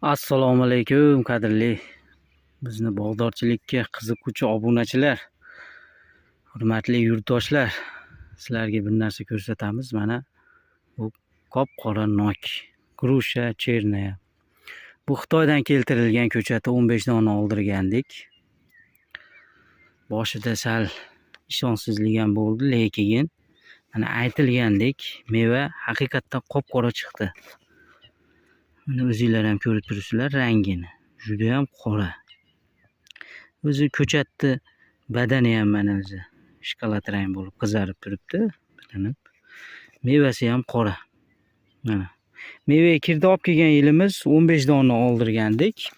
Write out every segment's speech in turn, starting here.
Assalomu alaykum, qadrli bizni bog'dorchilikka qiziquvchi obunachilar, hurmatli yurtdoshlar. Sizlarga bir narsa ko'rsatamiz. Mana bu qop-qora nok, груша черная. Bu Xitoydan keltirilgan ko'chati 15 dona oldirgandik. Boshida sal ishonchsizlik ham bo'ldi, lekin mana aytilgandek meva haqiqatdan qop-qora chiqdi. Mana o'zinglar ham ko'rib turibsizlar rangini. Juda ham qora. O'zi ko'chatni badani ham mana o'zi shokolad rang bo'lib qizarib turibdi, bilinib. Mevasi ham qora. Mana. Meva kirdi olib kelgan yilimiz 15 dona oldirgandik.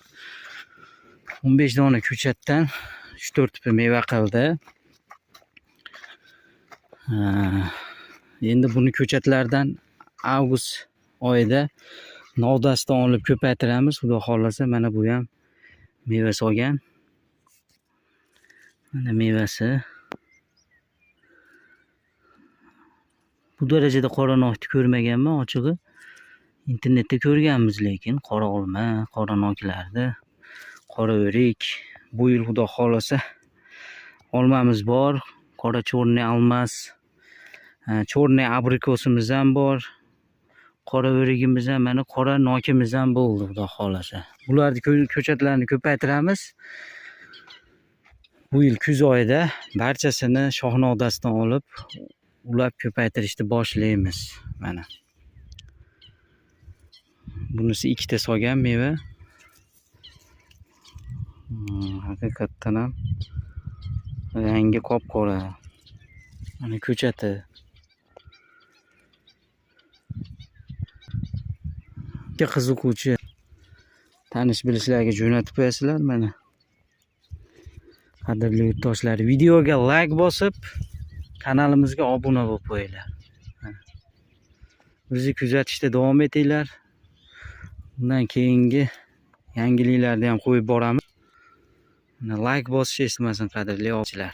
15 dona ko'chatdan 3-4 tupi meva qildi. Ha, endi buni ko'chatlardan avgust oyida novdasidan olib ko'paytiramiz. Xudo xohlasa, mana bu ham meva solgan. Mana mevasi. Bu darajada qora nokni ko'rmaganman ochig'i. Internetda ko'rganmiz lekin qora olma, qora noklarni, qora o'rik. Bu yil Xudo xohlasa olmamiz bor, qora черный алмаз, черный abrikosimiz ham bor. Qora o'rigimiz ham, mana qora nokimiz ham bo'ldi, Xudo xohlasa. Bularni ko'chatlarini ko'paytiramiz. Bu yil kuz oyida barchasini shoh novdasidan olib ulab ko'paytirishni boshlaymiz. Mana. Bunisi ikkita solgan meva. Haqiqatdan ham rangi qop-qora. Mana ko'chati. Qiziquvchi tanish bilishlarga jo'natib qo'yasizlar mana. Qadrli yurtdoshlar, videoga like bosib, kanalimizga obuna bo'lib qo'yinglar. Mana. Bizni kuzatishda davom etinglar. Bundan keyingi yangiliklarni ham qo'yib boramiz. Mana like bosish esmasin, qadrli obunachilar.